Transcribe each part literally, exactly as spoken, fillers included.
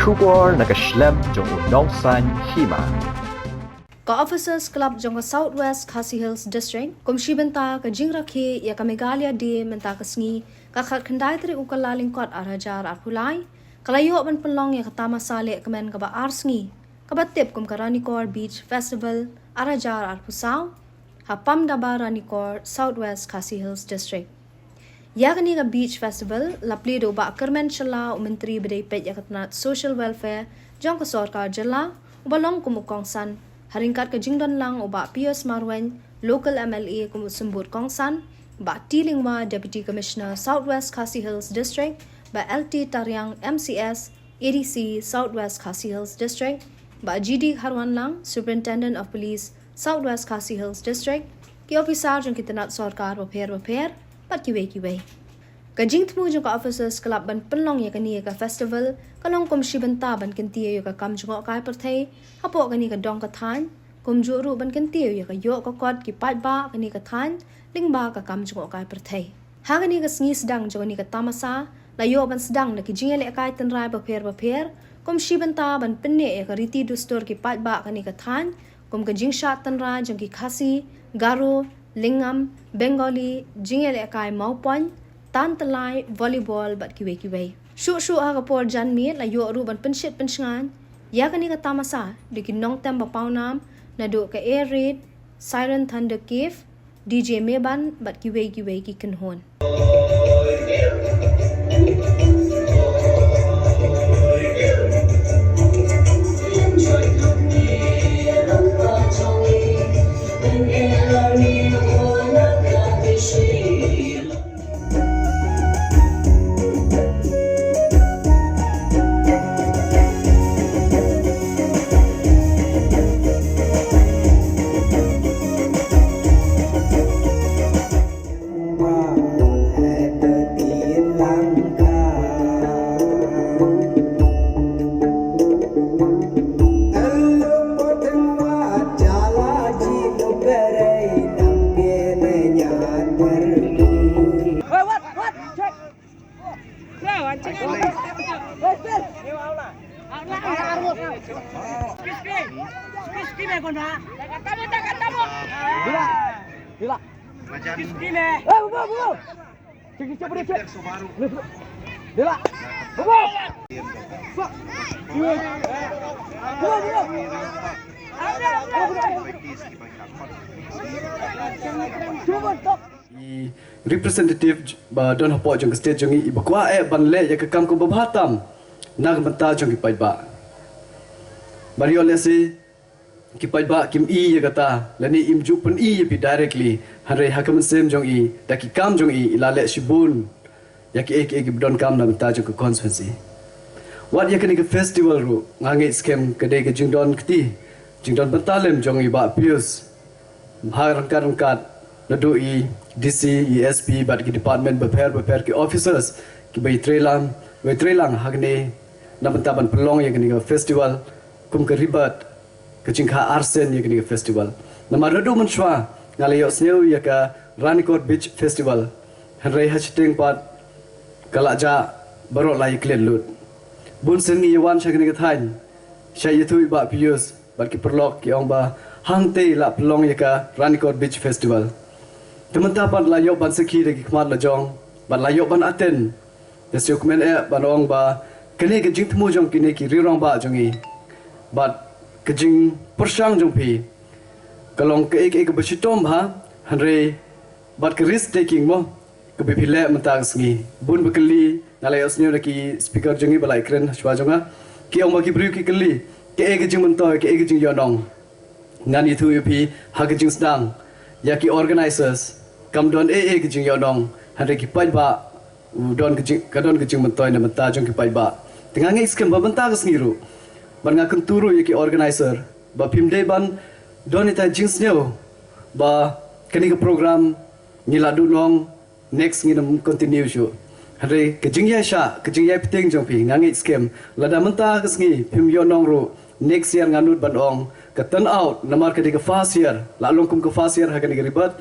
Khubor na ka shlem jong u nongsaiñ hima. Ka Officers Club jong ka South West Khasi Hills District kum shi bynta ka jingrakhe ïa ka Meghalaya Day mynta ka sngi, ka khatkhyndai tarik u Kyllalyngkot ar hajar arphew lai, ka la ïoh ban pynlong ïa ka tamasa lehkmen kaba ar sngi, kaba tip kum ka Ranikor Beach Festival ar hajar arphew saw, ha Pamdaba Ranikor, South West Khasi Hills District. Ïa kane ka Beach Festival la plie da u Bah Kyrmen Shylla, u Myntri ba dei peit ïa ka tnat Social Welfare jong ka sorkar jylla, uba long kum u kongsan, ha ryngkat ka jingdon lang u Bah Pius Marwein, Local M L A, kum u symbud kongsan, Bah T Lyngwa, Deputy Commissioner, South West Khasi Hills District, Bah L T Tariang, M C S, A D C, South West Khasi Hills District, Bah G D Kharwanlang, Superintendent of Police, South West Khasi Hills District, ki ophisar jong ki tnat sorkar bapher bapher, bad kiwei kiwei. Ka jingthmu jong ka Officers Club ban pynlong ïa kane ka festival ka long kum shi bynta ban kyntiew ïa ka kam jngohkai pyrthei hapoh kane ka dong ka thaiñ, kumjuh ruh ban kyntiew ïa ka ïoh ka kot ki paidbah kane ka thaiñ lyngba ka kam jngohkai pyrthei. Ha kane ka sngi sdang jong kane ka tamasa la ïoh ban sdang da ki jingïalehkai tynrai bapher bapher, kum shi bynta ban pynneh ïa ka riti dustur ki paidbah kane ka thaiñ, kum ka jingshad tynrai jong ki Khasi, Garo, Lyngngam, Bengali, jingïalehkai mawpoiñ, tan tylli, volleyball bad kiwei kiwei. Shuh shuh ha ka por janmiet la ïoh ruh ban pynshit pynshngaiñ ïa kane ka tamasa da ki nongtem ba pawnam naduh ka Air Raid, Siren Thunder Cave, D J Meban bad kiwei kiwei ki kynhun. I representative ba don hapoh jong ka state jong i, i ba kwah eh ban leh ïa ka kam kaba bha tam na ka bynta jong ki paidbah. Ba ïoh lehse ki paidbah kim i ïa kata lane im ju pyni ïa phi directly, hynrei ha ka mynsiem jong i, da ki kam jong i, i la leh shibun ïa kiei kiei kiba donkam na bynta jong ka constituency. Wat ïa kane ka festival ruh nga ngeit skhem ka dei ka jingdon kti, jingdon bynta lem jong i Bah Pius, ha ryngkat ryngkat naduh i D C, i S P bad ki department bapher bapher, ki officers kiba i treilang, ba i treilang ha kane na bynta ban pynlong ïa kane ka festival kum ka ribat, ka jingkha arsien ïa kane ka festival. Namar naduh mynshuwa nga la ïohsngew ïa ka Ranikor Beach Festival, hynrei ha shiteng pat ka la jah baroh la ïa klet lut. Bun sien ngi ïa wan sha kane ka thaiñ, sha ïathuh i Bah Pius bad ki paralok, ki ong ba hangtei la pynlong ïa ka Ranikor Beach Festival. Te mynta pat la ïoh ban sakhi da ki khmat la jong bad la ïoh ban attend. Te sngewkmen eh ban ong ba kane ka jingthmu jong kine ki rangbah jong ngi bad ka jingpyrshang jong phi ka long kaei kaei kaba shitom bha, hynrei bad ka risk taking mo kaba phi leh mynta ka sngi. Bun ba kylli, nga la ïohsngew na ki speaker jong ngi ba la ïakren shuwa jong nga, ki ong ba ki briew ki kylli kaei ka jingmyntoi, kaei ka jingïohnong. Ngan ïathuh ïa phi ha ka jingsdang, ïa ki organizers kam don ei ei ka jingïohnong, hynrei ki paidbah u don ka jing, ka don ka jingmyntoi na bynta jong ki paidbah. Te nga ngeit skhem ba mynta ka sngi ruh, bad nga kyntu ruh ïa ki organizer ba phim dei ban don ita jingsngew ba kane ka program ngi la duhnong, next ngin ym continue shuh. Hynrei ka jingïaishah, ka jingïaibting jong phi, nga ngeit skhem lada mynta ka sngi phim ïohnong ruh, next year ngan nud ban ong ka turnout, namar ka dei ka first year, la long kum ka first year ha kane ka ribat.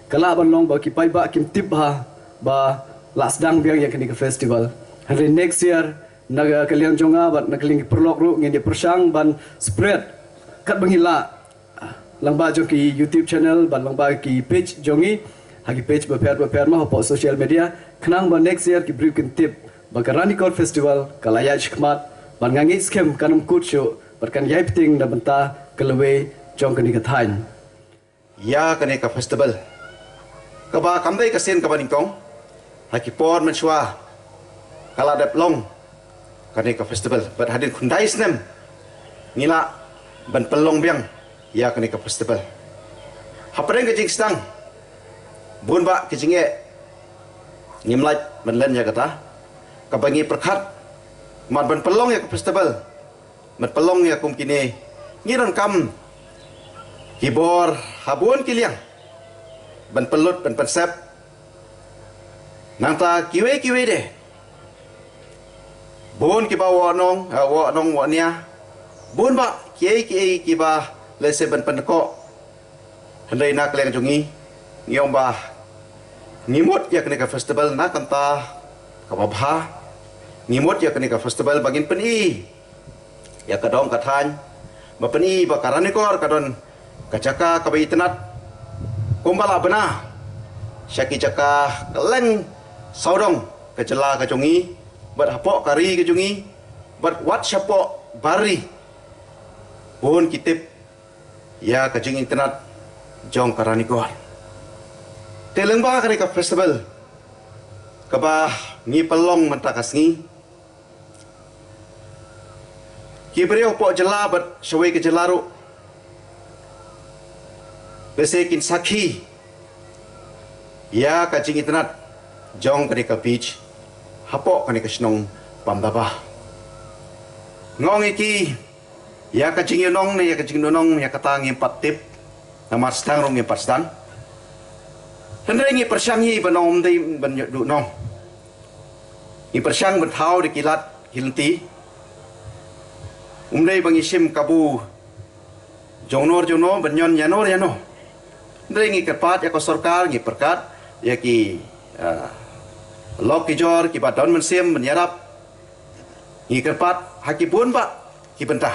Ka lah ban long ba ki paidbah kim tip bha ba la sdang biang ïa kane ka festival. Hynrei next year Na ka liang jong nga bad na ka liang ki paralok ruh ngin ïa pyrshang ban spread kat ba ngi lah, lyngba jong ki YouTube channel bad lyngba ki page jong ngi, ha ki page bapher bapher ma hapoh social media, khnang ba next year ki briew kin tip ba ka Ranikor Festival ka la ïaid shakhmat, bad nga ngeit skhem kan ym kut shuh bad kan ïai bteng na bynta ka lawei jong kane ka thaiñ. Ïa kane ka festival kaba kam dei ka sien kaba nyngkong, ha ki por mynshuwa ka la dep long kane ka festival, bad hadien khyndai snem ngi lah ban pynlong biang ïa kane ka festival. Hapdeng ka jingsdang bun bah ki jingeh, ngim lah ban len ïa kata, kaba ngi pyrkhat, mat ban pynlong ïa ka festival, mat pynlong ïa kum kine, ngi donkam ki bor ha bun ki liang ban pynlut ban pynsep. Nangta kiwei kiwei de, bun kiba wah nong, eh, wah nong wah nia, bun bah kiei kiei kiba lehse ban pynkoh. Hynrei na ka liang jong ngi, ngi ong ba ngi mut ïa kane ka festival na ka bynta kaba bha. Ngi mut ïa kane ka festival ba ngin pyni ïa ka dong ka thaiñ, ba pyni ba ka Ranikor ka don ka jaka kaba itynnad kumba la bna sha ki jaka kylleng sawdong ka jylla ka jong ngi, bad hapoh ka ri ka jong ngi, bad wat shapoh bar ri. Bun ki tip ïa ka jingitynnad jong ka Ranikor. Te lyngba kane ka festival kaba ngi pynlong mynta ka sngi, ki briew hapoh jylla bad shawei ka jylla ruh lehse kin sakhi ïa ka jingitynnad jong kane ka beach hapoh kane ka shnong Pamdaba. Nga ong ïa ki, ïa ka jingïohnong ne ïa ka jingduhnong, ïa kata ngim pat tip, namar sdang ruh ngim pat sdang. Hynrei ngi pyrshang hi ban ong ym dei ban ïoh duhnong. Ngi pyrshang ban thaw da ki lad ki lynti. Ym dei ba ngi shim kabu jong no jong no ban ñion ïa no ïa no. Hynrei ngi kyrpad ïa ka sorkar, ngi pyrkhat ïa ki, ah, lok ki jor kiba don mynsiem ban ïarap. Ngi kyrpad ha ki bun bah ki bynta.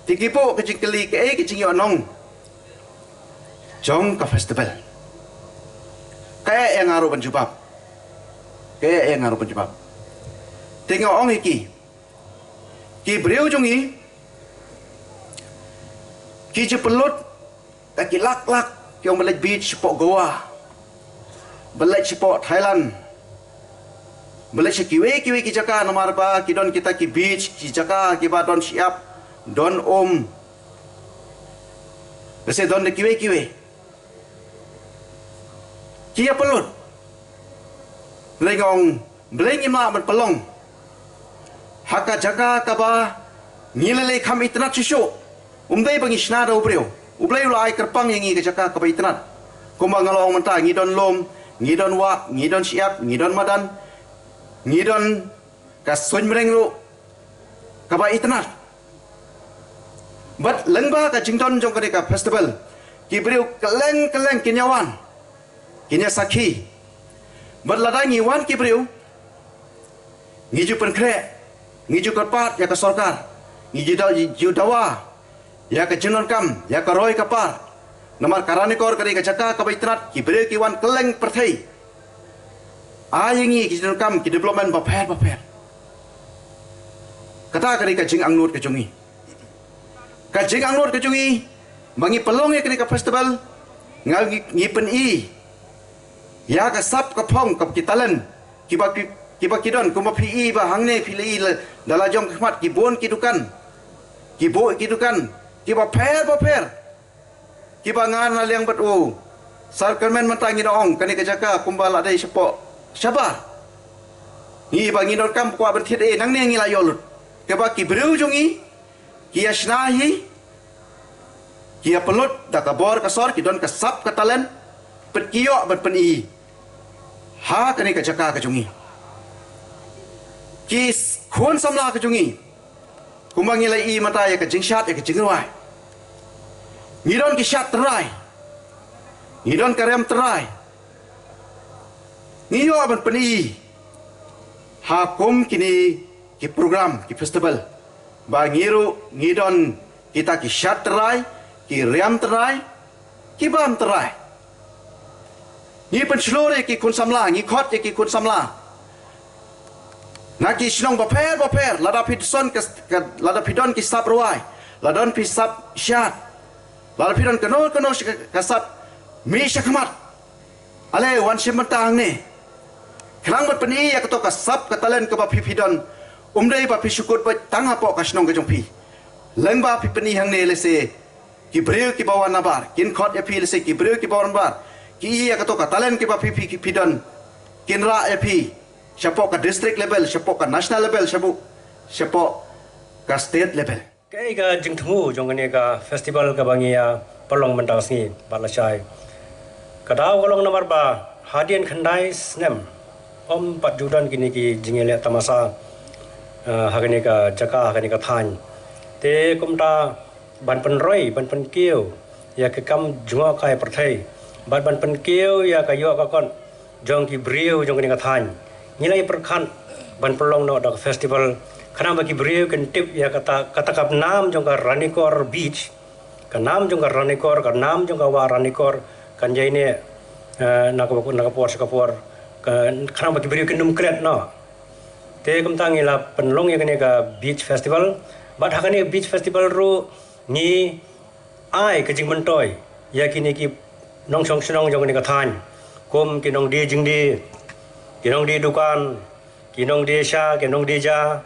Te ki buh ka jingkylli kaei ka jingïohnong jong ka festival. Kaei ïa nga ruh ban jubab. Kaei ïa nga ruh ban jubab. Te nga ong ïa ki, ki briew jong ngi ki ju pynlut da ki lak lak, ki ong ba leit beach shapoh Goa, ba leit shapoh Thailand, ba leit sha kiwei kiwei ki jaka, namar ba ki don kita ki beach, ki jaka kiba don shyiap, don um, lehse don da kiwei kiwei. Ki ïa pynlut. Hynrei nga ong, balei ngim lah ban pynlong ha ka jaka kaba ngi la leh kham itynnad shuh shuh. Ym dei ba ngi shna da u briew. U Blei u la ai kyrpang ïa ngi ka jaka kaba itynnad. Kumba nga la ong mynta, ngi don lum, ngi don wah, ngi don shyiap, ngi don madan, ngi don ka suiñ bneng ruh kaba itynnad. Bad lyngba ka jingdon jong kane ka festival, ki briew kylleng kylleng kin ïa wan, kin ïa sakhi. Bad lada ngi wan ki briew, ngi ju pynkhreh, ngi ju kyrpad ïa ka sorkar, ngi ju daw, ju dawa ïa ka jingdonkam, ïa ka roi ka par. Namar ka Ranikor ka dei ka jaka kaba itynnad, ki briew ki wan kylleng pyrthei. Ai ïa ngi ki jingdonkam, ki development bapher bapher. Kata ka dei ka jingangnud ka jong ngi. Ka jingangnud ka jong ngi ba ngi pynlong ïa kane ka festival, nga ngi, ngi pyni ïa ka sap ka phong, ka ki talent kiba ki, kiba ki don, kumba phi i ba hangne phi la i la, da la jong khmat ki bun ki dukan, ki buh ki dukan kiba pher bapher. Kiba nga na liang bad u Sir Kyrmen mynta ngi da ong kane ka jaka kumba la dei shapoh shabar. Ngi ba ngi donkam kwah ban thied, eh, nangne ngi la ïoh lut. Kaba ki briew jong ngi ki ïa shna hi, ki ïa pynlut da ka bor ka sor, ki don ka sap ka talent, bad ki ïoh ban pyni ha kane ka jaka ka jong ngi. Ki s-, khun samla ka jong ngi, kumba ngi la i mynta ïa ka jingshad, ïa ka jingrwai, ngi don ki shad tynrai, ngi don ka rem tynrai. Ngi ïoh ban pyni ha kum kine ki program, ki festival, ba ngi ruh ngi don kita ki shad trai, ki riam trai, ki bam trai. Ngi pynshlur ïa ki khun samla, ngi khot ïa ki khun samla na ki shnong bapher bapher, lada phi don ka, ka, lada phi don ki sap rwai, lada don phi sap shad, lada phi don kano kano shi ka, ka sap, mih shakhmat. Ale wan shim bynta hangne. Khnang ban pyni ïa kato ka sap ka talent kaba phi phi don. Um dei ba phi shu kut beit tang hapoh ka shnong ka jong phi. Lyngba phi pyni hangne lehse ki briew kiba wan nabar kin khot ïa phi, lehse ki briew kiba wan nabar ki ïa kato ka talent kiba phi phi phi don, kin rah ïa phi shapoh ka district level, shapoh ka national level, shapoh, shapoh ka state level. Kaei ka jingthmu jong kane ka festival kaba ngi ïa pynlong mynta ka sngi bad lashai? Ka daw ka long namar ba hadien khyndai snem ym pat ju don kine ki jingïaleh tamasa, eh, ha kane ka jaka, ha kane ka thaiñ. Te kumta ban pynroi, ban pynkiew ïa ka kam jngohkai pyrthei bad ban pynkiew ïa ka ïoh ka kot jong ki briew jong kane ka thaiñ, ngi la ïa pyrkhat ban pynlong noh da ka festival, khnang ba ki briew kin tip ïa kata, kata ka nam jong ka Ranikor Beach, ka nam jong ka Ranikor, ka nam jong ka wah Ranikor, kan ïai neh, eh, na ka, na ka por sha ka por, ka, khnang ba ki briew kin ym klet noh. Te kumta ngi la pynlong ïa kane ka beach festival. Bad ha kane beach festival ruh ngi ai ka jingmyntoi ïa kine ki nongshong shnong jong kane ka thaiñ, kum ki nongdie jingdie, ki nongdie dukan, ki nongdie sha, ki nongdie ja,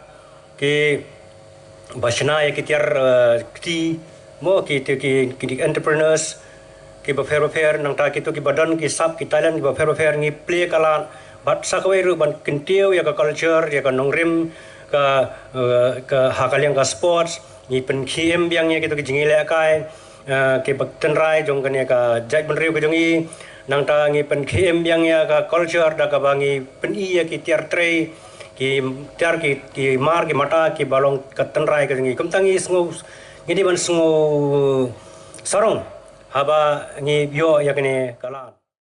kiba shna ïa ki tiar, eh, kti, mo, ki, ki, ki, ki entrepreneurs kiba pher bapher, nangta kito kiba don ki sap ki talent kiba pher bapher, ngi plie ka lad bad sa kawei ruh ban kyntiew ïa ka culture, ïa ka nongrim, ka, eh, ka ha ka liang ka sports. Ngi pynkhie im biang ïa kito ki jingïalehkai, eh, kiba tynrai jong kane ka jaitbynriew ka jong ngi. Nangta ngi pynkhie im biang ïa ka culture da kaba ngi pyni ïa ki tiar trei, ki tiar, ki, ki mar ki mata kiba long ka tynrai ka jong ngi. Kumta ngi sngew, ngi dei ban sngew sarong haba ngi ïoh ïa kane ka lad.